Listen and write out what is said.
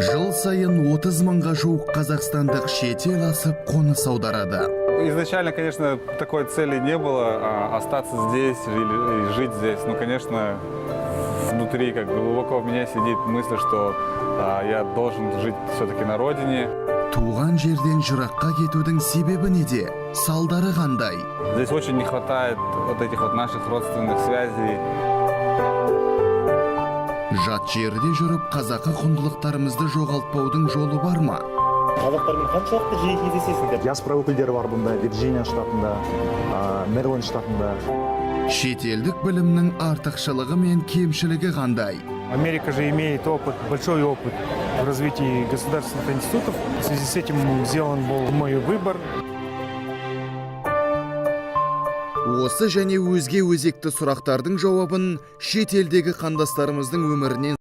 Жыл сайын 30 мыңға жуық қазақстандық шетел асып қоныс аударады. Изначально, конечно, такой цели не было остаться здесь или жить здесь. Но, конечно, внутри, как глубоко в меня сидит мысль, что я должен жить все-таки на родине. Туған жерден жыраққа кетудің себебі неде? Салдары қандай? Здесь очень не хватает вот этих вот наших родственных связей. Жат жерде жүріп қазақы құндылықтарымызды жоғалтпаудың жолы бар ма? Қазақтармен қаншалықты жиі кездесесіңдер? Диаспора өкілдері бар бұнда, Вирджиния штатында, Мэриленд штатында. Шетелдік білімнің артықшылығы мен кемшілігі қандай? Америка же имеет опыт, большой опыт в развитии государственных институтов. В связи с этим сделан был мой выбор. Осы және өзге өзекті сұрақтардың жауабын шетелдегі қандастарымыздың өмірінен